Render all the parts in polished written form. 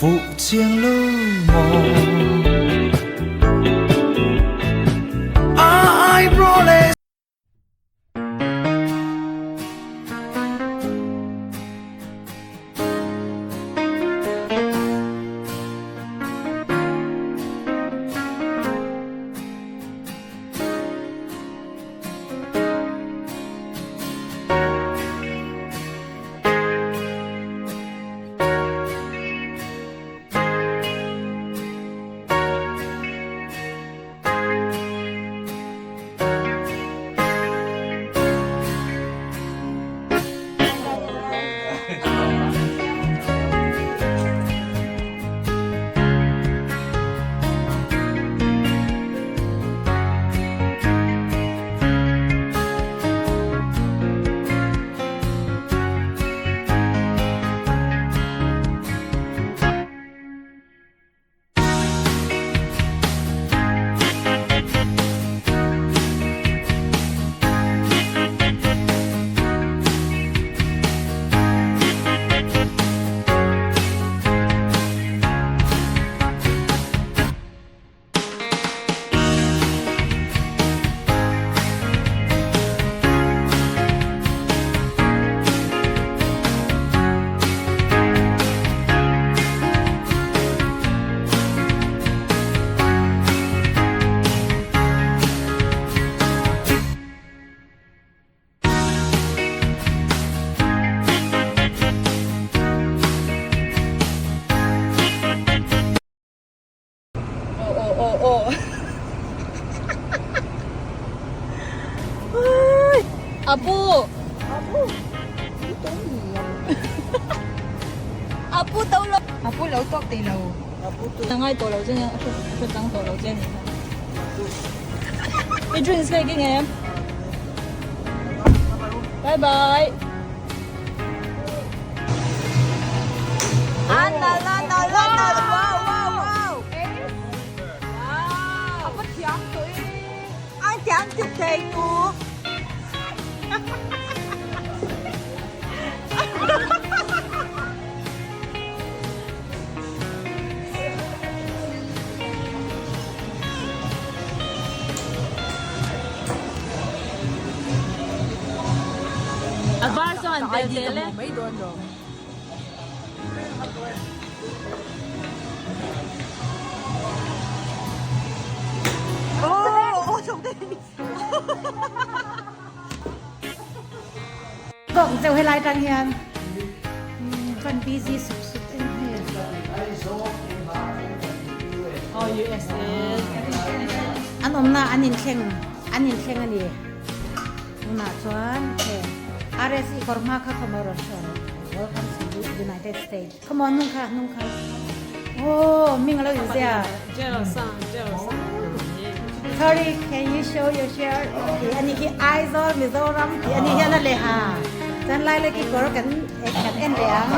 Fuh chiang lo maw? A eyebrow leh. Aw aw aw aw Apu Apu Apu to lo Apu lo tawk thei lo Apu tu Ngai tawh lo che nia a hre chang tawh lo che a ni kha I drinks kha i keng em Bye bye A var chuan tel tel e. Kawng cheu helai tang hian kan busy sup sup em hei. Oh USA. An awmna an inthleng an inthleng a ni. Tunah chuan he RSE kawr hma kha khawm a rawn hrawn Welcome to United States. Come on nung kha nung kha. Oh ming a lo inzia. Sorry can you show your shirt? Ti ani khi Aizawl Mizoram ti ani hian a leh ha. Chuan lai lai khi kawr kan kan en leh ang.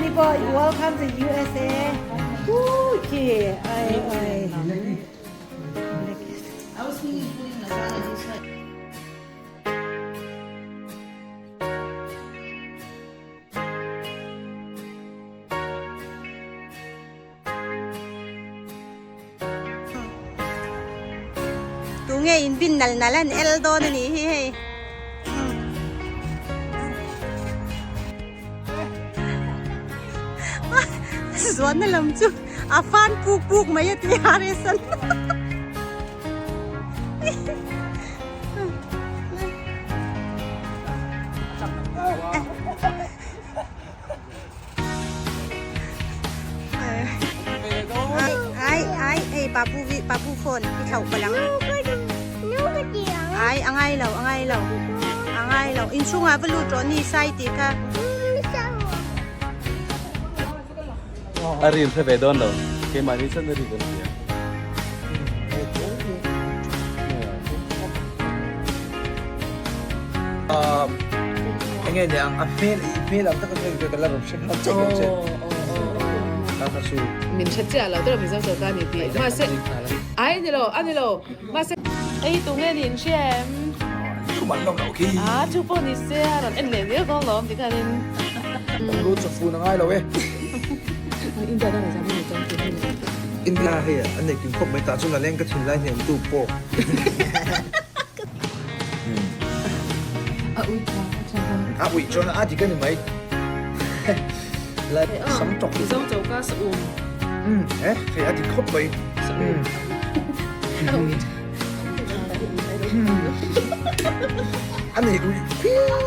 Ni pawh welcome to USA. Woo khi ai ai. Tunge in bin nal nal an el dawn a nih hi hei. Zuanna lam chu a fan puk puk mai a ti a Harrison. Ai ai hei papu vi papu phone i thlauh palang ai a ngai lo a ngai lo a ngai lo inchhungah va lut rawh ni sai tih kha. A rin hre ve dawn lo keimahni chuan a rin an hria. Enge ni ang a hmel i hmel ang taka chuan ka la rawn hre nghal che che. Ka kha chu. Min hre chiah lo tawh Mizo sorkar ni tih. Mahse ai ni lo a ni lo mahse. Ei tunge ni in hria em? Thu man lo loh khi. A chu pawh ni se a rawn en leh zel dawn lo ti khanin. Lu chaw fun a ngai lo e. India hei an nei kim khawp mai tah chuan a leng ka thin lai hnem tu pawh. A ui chuan a dik a ni mai. Lai sam tawk. Mizo choka sa um. Um eh hei a dik khawp mai. Sa um. A ui. A nei ui phian.